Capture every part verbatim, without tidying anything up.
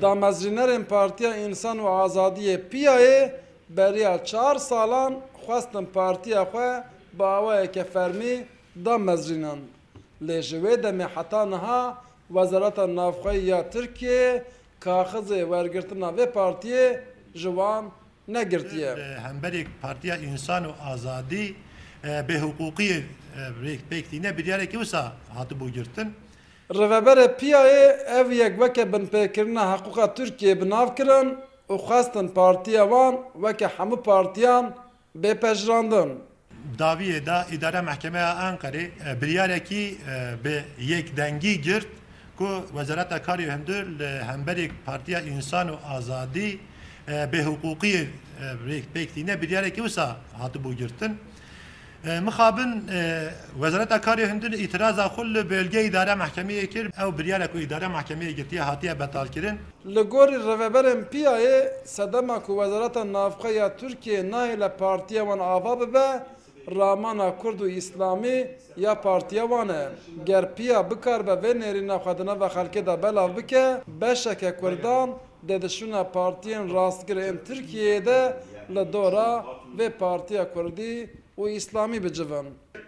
Damezrînerên Partiya Însan û Azadiyê, piyayê, beriya çar salan xwestin partiya xwe bi awayeke fermî damezrînin. Lê ji wê demê heta niha Wezareta Navxweyî ya Tirkiyeyê kaxizê wergirtina vê partiyê ji wan negirtiye. Li hemberî Partiya Însan û Azadî, e, bêhiqûqiyê, e, rêk pêk tîne, biryareke wisa hatibû girtin. Rêveberê piyayê ev yek weke binpêkirina hiqûqa Tirkiyeyê bi nav kirin û xwestin partiya wan weke hemû partiyan bê pejirandin. Dawiyê da Îdare Mehkemeya Anqerê, e, biryarekî, e, bi yekdengî girt ku Wezareta Karê Hundir li hemberî Partiya Însan û Azadî, e, bêhiqûqiyê, e, rêk pêk tîne, biryarekî wisa hatibû girtin. E, mixabin, e, Wezareta Karê Hundir îtiraza xwe li Bölge Îdare Mehkemeyê kir. Ew biryara ku Îdare Mehkemeyê girtiye hatiye betalkirin. Li gorî rêveberên piyayê, sedema ku Wezareta Navxwe ya Tirkiyeyê nahêle partiya wan ava bibe, ramana Kurd û Îslamî ya partiya wan e. Ger piya bikaribe vê nêrîna xwe di nava xelkê de belav bike, beşeke Kurdan dê di şûna partiyên rastgir ên Tirkiyeyê de li dora vê partiya Kurdî û Îslamî bicivin.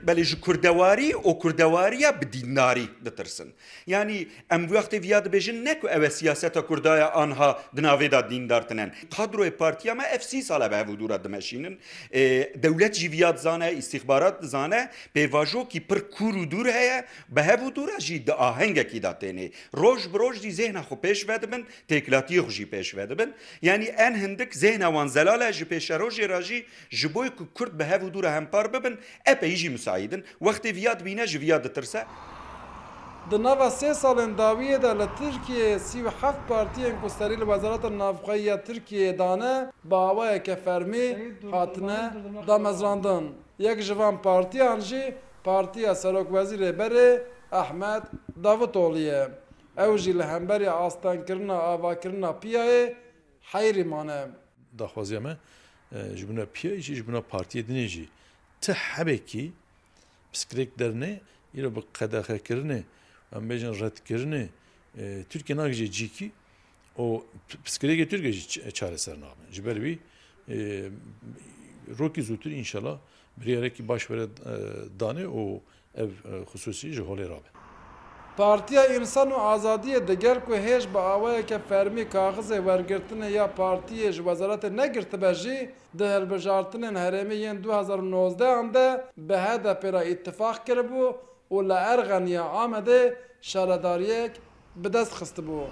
Belê ji kurdewarî û kurdewariya bi dîndarî ditirsin. Yanî em wextê viya dibêjin ne ku ew e siyaseta Kurda ye, anha di navê de dîndar tinen. Kadroyê partiya me ev sî sal e bi hev û dû re dimeşînin. Ê, dewlet jî viya dizane, îstîxbarat dizane, pêvajokî pir kûr û dûr heye, bi hev û dû re jî di ahengekî de tênê. Roj bi roj jî zêhna xwe pêş ve dibin, têkilatiyê xwe jî pêş ve dibin. Yanî en hindik zêhna wan zelal e, ji pêşerojê re jî ji bo ku Kurd bi hev û dû re hempar bibin, epeyî jî misaîd in. Wextê viya dibîne, ji viya ditirse. Di nava sê salên dawiyê de li Tirkiyeyê sî û heft partiyên ku serî li Wezareta Navxweyî ya Tirkiyeyê dane, bi awayeke fermî hatine damezrandin. Yek ji van partiyan jî partiya serokwezîrê berê Ehmed Davutoglu ye. Ew jî li hemberî astengkirina avakirina piyayê heyrî mane. Daxwaziya me, e, ji bona piyayê jî, ji bona partiyê dinê jî ti hebekî piskirêk dernê, îro bi qedexekirinê, em bêjin redkirinê, e, Tirkiye nagihîje cîkî û p-, piskirêkê Tirkiye jî ç-, çareser nabe. Ji ber wî, e, rokî zûtir înşallah biryarekî baş were, e, danê û ev, e, xisûsî ji holê rabe. Partiya Însan û Azadiyê digel ku hêj bi awayeke fermî kaxizê wergirtinê ya partiyê ji wezaretê negirtibe jî, di hilbijartinên herêmî yên du hezar û nozdeh an de bi H D P re îtifaq kiribû û li Erxeniya Amedê şaredariyek bi dest xistibû.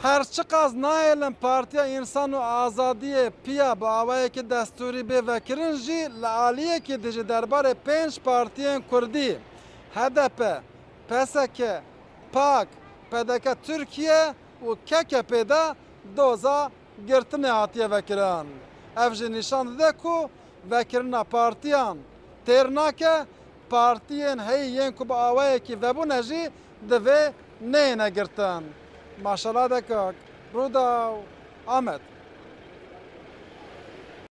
Her çiqas nahêlin Partiya Însan û Azadiyê piya bi awayekî destûrî bê vekirin jî, li aliyekî di ji derbarê pênc partiyên Kurdî, H D P, P S K, PAK, P D K Tirkiye û K K P de doza girtinê hatiye vekirin. Ev jî nîşan dide ku vekirina partiyan têr nake, partiyên heyî yên ku bi awayekî vebûne jî divê neyêne girtin. Maşala Dekak, Rûdaw, Amed.